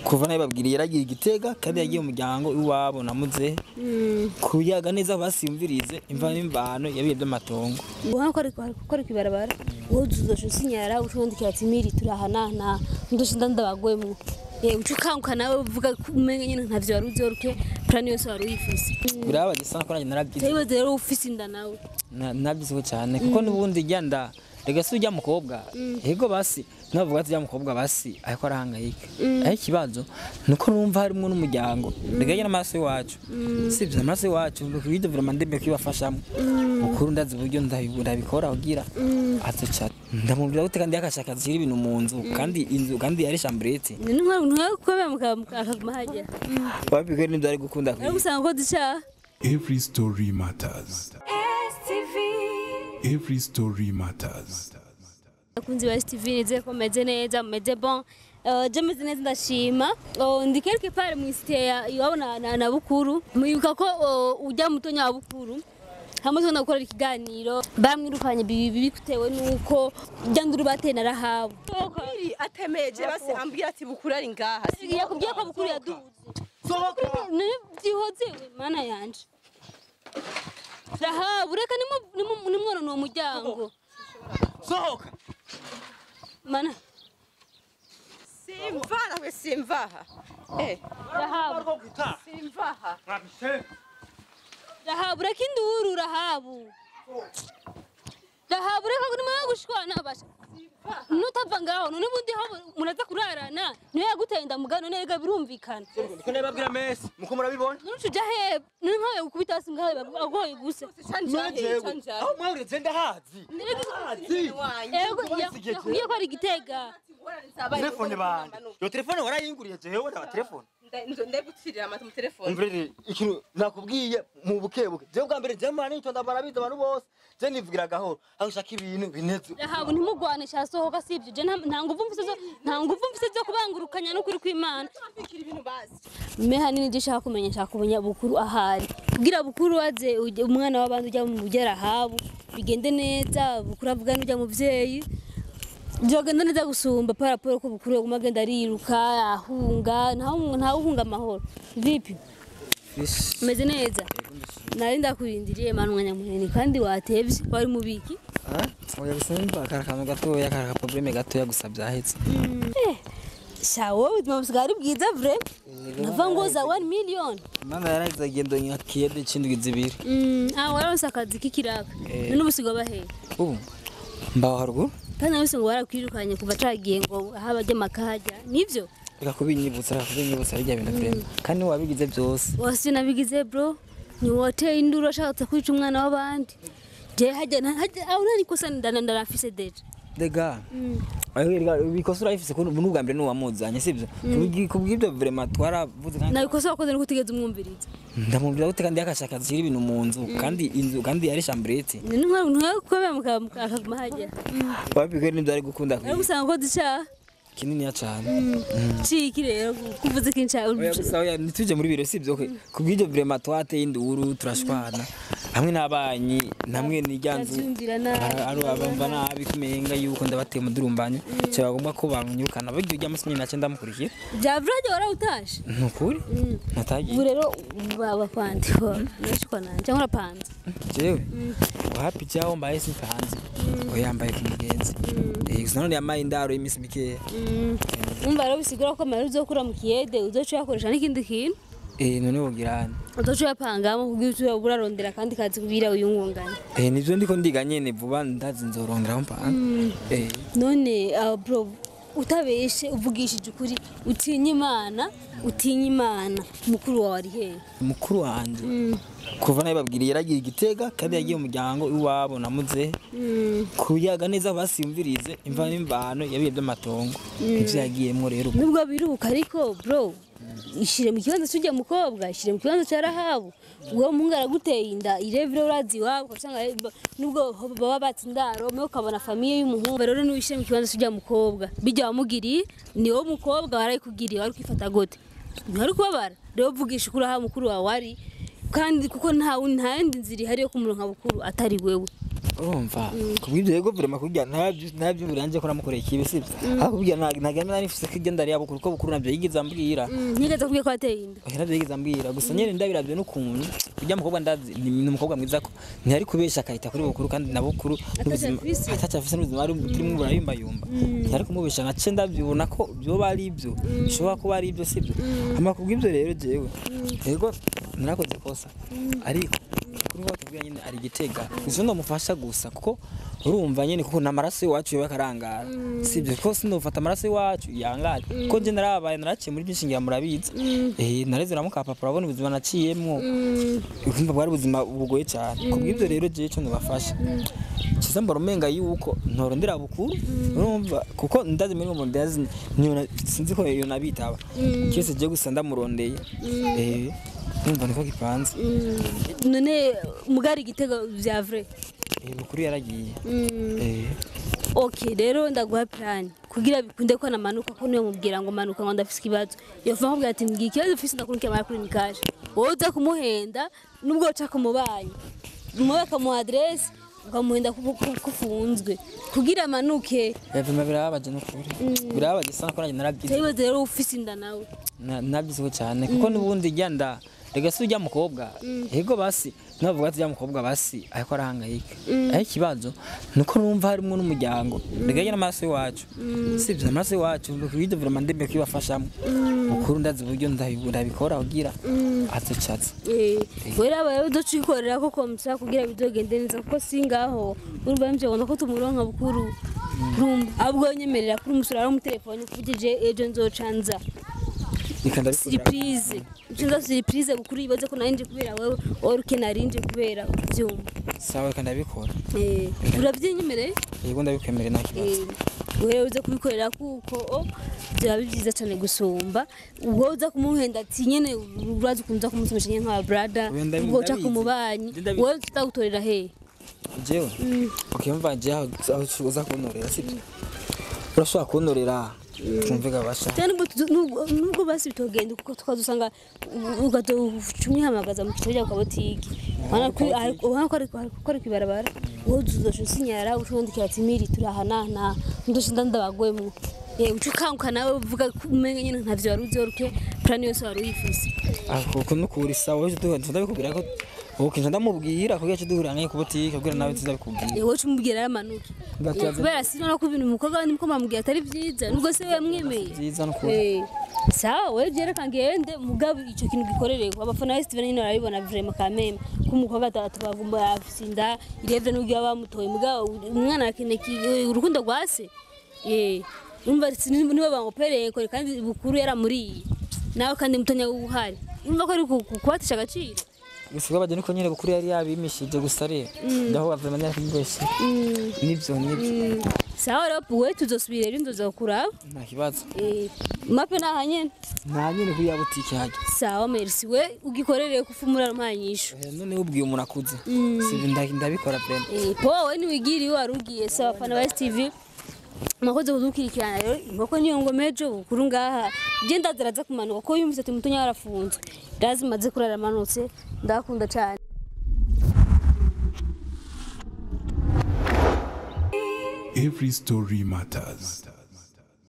Kuva nabibabwiriye yaragiye Igitega kandi yagiye umuryango iwabo namuze kuyaga neza basiyumvirize imva n'imvano yabiye by'amatongo. Ubona ko ari kwibarabara wowe uzoca usinyara ucundikira ati miri turahanana ndushinda ndabagwemwo. Ucukanguka nawe uvuga umenga nyine ntavyo wari uzi plan yose wari uyifise. Birababaje sana ko nanjye narabyize. Tayibaze rero ufise inda nawe. Nabyizeho cyane kuko n'ubundi ijya nda rega si ujya mukobwa. Yego basi navuga ati ujya mukobwa basi ariko arahangayika. Aho ikibazo nuko numva harimo n'umuryango. Rega yena amaraso iwacu. Sivyo amaraso iwacu ibyo vraiment ndembe kwibafashamo. Ukuru ndazi uburyo ndabikora ugira azoca ndamubwira gute kandi yakashaka ziri ibintu mu nzu kandi inzu kandi yari chambrette. Nkwekwe hajya. Wabikwe n'ibyo ari gukunda kwiga. Ari gusanga ko duca. Every story matters. Every story matters. Abakunzi ba STV nizeye ko meze neza meze bon. Je meze neza ndashima. Ndi quelque part mu cité iwabo na Bukuru. Mwibuka ko ujya mutonya wa Bukuru hamwe tugenda gukora ikiganiro bamwirukanye bibi bitewe nuko jyanduru bateye na Rahabu. Atemeje basi ambwira ati Bukuru ari ngaha. Yakubwiye ko Bukuru yaduze. Byihoze mana yanje. Rahabu reka nimwono no muryango. Sohoka. Mana. Simvaha we simvaha. Rahabu. Simvaha. Rahabu reka induru Rahabu. Rahabu reka nimwe gushwana basha. Nutava ngaho none bundi ho muraza kurarana niyo yaguteye ndamugano nega birumvikana. Niko nababwira mesi muko murabibona. Nucuja he nkawe gukubita hasi ngawe agoye gusa. Aho mwawureze ndahazi. Ego yakubwiye ko ari Igitega. Telefone bande. Yo telefone warayinguriye jewe ndaba telefone. Ndagutsirira amata mu telefone. Umvrere ikintu nakubwiye mu bukebuke. Jewe bwa mbere je mwana nitonda barabiza abantu bose. Je nivugira gahoro aho ushaka ibintu bineze. Rahabu ntimugwane shasohoka sivyo. Je nta nguvu mfise zo nta nguvu mfise zo kubangurukanya no kuri kw'Imana. Meha nini je shaka kumenya shaka kumenya Bukuru ahari. Kugira Bukuru aze umwana w'abandi ujya mu bya Rahabu bigende neza Bukuru avuga n'ujya mu byeyi. Jogenda neza gusumba paraporo ko Bukuru yaguma agenda ariruka ahunga nta uhunga amahoro. Vipi? Meze neza. Nari ndakurindiriye mana umwanya munini kandi watevye wari mubiki. Oya gusa karakantu gatoya karaka probleme gatoya gusa byahetse. Shawo ubuzima busigaye ari bwiza vre. Nava ngoza 1 million. Mama yaragize agendo nyakiyede cindwi zibiri. Waronse akazi k'ikiraka. None ubusiga bahe? Ubu mbaho haruguru. Kandi nabise ngo warakwirukanye kuva cagiye ngo aho abajya makahajya nivyo? Reka kubinyibutsa bijya bintu vrema. Kandi wabigize byose. Wasi nabigize bro. Ni wateye induru ashatse kwica umwana w'abandi. Je hajya aho nani kosa ndarafise deje. Dega. Bikosa urayifise ko n'ubwa mbere nuwamuzanye sivyo? Kubw'ibyo vraiment twaravuze kandi nabikosa wakoze nuko utigeze umwumviriza. Ndamubwira gute kandi yakashaka ziri ibintu mu nzu kandi inzu kandi yari chambrette. Nkwekwe akaguma hajya. Wabikwe n'ibyo ari gukunda kwiga. Ari gusanga ko duca kinini ya cyane. Ciki rero kuvuze kinca. Oya gusa oya nituje muri biro sivyo kwe. Kubw'ibyo vraiment twateye induru turashwana. Hamwe n'abanyi namwe n'ijyanzu ari abamva nabi kumenga yuko ndabateye mudurumbanye cyo bagomba ko banyukana buryo ujya musinye nace ndamukurikira. Bya vrage warahutashe. Nukuri natagiye. Ubu rero baba kwandi nashikwa nanje nkora panze. Jewe wapi cyaho mbaye simpanze. Oya yambaye ku mugenzi. Gusa none yamaye indaro y'imisi mikeya. Umva rero bisigura ko amahera uzokura mu kiyede uzoca uyakoresha n'ikindi kintu. None wogirana. Uzoca uyapangamo kugira uje urarondera kandi kazi kubira uyungunganya. Nivyo ndiko ndiga nyene vuba ndazi nzorondera mpanga. None bro utabeshe uvugishije ukuri utinya Imana utinya Imana mukuru wawe ari hehe? Mukuru wanje kuva nabibabwiriye yaragiye Igitega kandi yagiye umuryango iwabo namuze kuyaga neza basiyumvirize imva n'imvano yabiye by'amatongo ivyo yagiyemwo rero nubwo biruka ariko bro ishire mu kibanza cy'ujya mukobwa ishire mu kibanza cya Rahabu uwo muhungu araguteye inda irevire urazi iwabo usanga nubwo baba batsindaro mwe ukabona famiye y'umuhungu rero n'uishire mu kibanza cy'ujya mukobwa bijya wamugiriye ni wo mukobwa warayikugiriye wari kwifata gute ntari kubabara rero vugisha ukuri aha mukuru wawe ari kandi kuko nta yindi nzira ihari yo kumuronka Bukuru atari wewe. Urumva kubw'ibyo yego vraiment kurya ntabyo biranje ko namukoreye ikibi sibyo akubwira ntagamye nari mfise ko igenda ari yabukuru ko bukuru nabyo yigeze ambwira. Ntigeze kubwiye ko ateye inda. Oya, nabyo yigeze ambwira gusa nyene ndabiravye n'ukuntu urya mukobwa ndazi ni umukobwa mwiza ko ntiyari kubesha akahita kuri bukuru kandi na bukuru n'ubuzima afise. ataco afise n'ubuzima ari turimo burayumbayumba ntiyari kumubesha nace ndabyibona ko byoba ari ibyo bishobora kuba ari ibyo sibyo. Hama kubw'ibyo rero jewe yego narakoze ikosa ariko kuri ngo tubwira nyine ari gitega gusa ndamufasha gusa kuko urumva nyine kuko namaraso iwacu yoba karangara sibyo kuko sindofata amaraso iwacu yangara kuko nje narabaye naraciye muri byinshi ngira murabizi nareze na mukapapa urabona ubuzima naciyemwo urumva bwari ubuzima bugoye cyane. Kubw'ibyo rero jewe ico ndabafasha kiza mbora umenga yuko ntorondera bukuru urumva kuko ndazi muri mu ndazi sinzi ko iyo nabitaba cyose je gusa ndamurondeye urumva niko gipanze. None mugari igitego vya vrai. Bukuru yaragiye. Okay rero ndaguha plan kugira bikunde ko namanuka ko niyo mubwira ngo manuka ngo ndafise ikibazo yova nkubwira ati mbwira ikibazo ufise ndakurikira amara kuri nikaje wowe uza kumuhenda nubwo uca kumubanyi muwe akamuha adresse ukamuhenda kufunzwe kugira amanuke. Yavuma birababaje n'ukuri birababaje sana ko nanjye narabyize. Tayibaze rero ufise inda nawe Nabyizeho cyane kuko n'ubundi ijya nda rega si ujya mukobwa yego basi navuga ati ujya mukobwa basi ariko arahangayika aho ikibazo nuko numva harimo n'umuryango rega yari amaraso iwacu sibyo amaraso iwacu ibyo vraiment ndembe kwibafashamo mukuru ndazi uburyo ndabikora ugira azucatse. Wera abaye uducikorera ko komsa kugira bizogende neza kuko singaho urumva mvye ngo ko tumuronka bukuru urumva abwo nyemerera kuri umusura ari mu telefone kuvugije ejo nzocanza surprise nzoza surprise bukuru ibaze ko narinje kubera wewe oruke narinje kubera ubyumva. Sawa kandi ndabikora. Urabyinyemereye? Yego ndabikwemerera nta kibazo. Wewe uza kubikorera kuko byaba byiza cyane gusumba ubwo uza kumuhenda ati nyene urazi ukunza kumusomesha nyene nka brother ubwo uca kumubanyi wowe tutagutorera he jewe. Okay mva je aho uza kuntorera sibyo urashobora kuntorera twumve gabasha cyane nubwo basi bitogenda kuko twazusanga ugatumwihamagaza mu kigo kwa botike ubona ko ari kwibarabara wowe uzoca usinyara ucundikira ati miri turahanana ndushinda ndabagwemwo ucukanguka nawe uvuga umenga nyine ntavyo wari uzi plan yose wari uyifise. Ako nukuri sawa ndabikubwira ko ukinja ndamubwira kugira cyo duhura nkaye ku botike kugira nawe tuzabikubwira. Wowe umubwira yaramanuke kubera sinona ko ibintu umukobwa ndi ko bamubwira atari byiza nubwo se yamwemeye byiza no kuri. Sawa wewe byereka ngende mugabo ico kintu gikorereye abafana ba Steven nyine barabibona vraiment kameme ko umukobwa atatubagumba afisinda irevye n'ubwo bamutoye mugabo umwana akeneye urukundo rwase umva niba bangopereye ko kandi bukuru yaramuriye nawe kandi mutonya uhari umva ko ari kubatisha agaciro. Gusa baje niko nyine bukuru yari yabimishije gusa rero ndaho vraiment yarakubwese nibyo nibyo. Sawa rero we tuzosubira rero nzoza kuraba nta kibazo. Mape naha nyene nta nyene kuri ya butike haje. Sawa merci we ugikorereye kufumura rumpanyisho. None ubwiye umuntu akuze si ndabikora vraiment. Po we niwigiriye warugiye sawa fana ba STV makoze kudukurikirana rero inkoko niyo ngomejo bukuru ngaha je ndaziraza kumanuka ko yumvise ati mutonya yarafunzwe ndazimaze kurara manutse ndakunda cyane. Every story matters.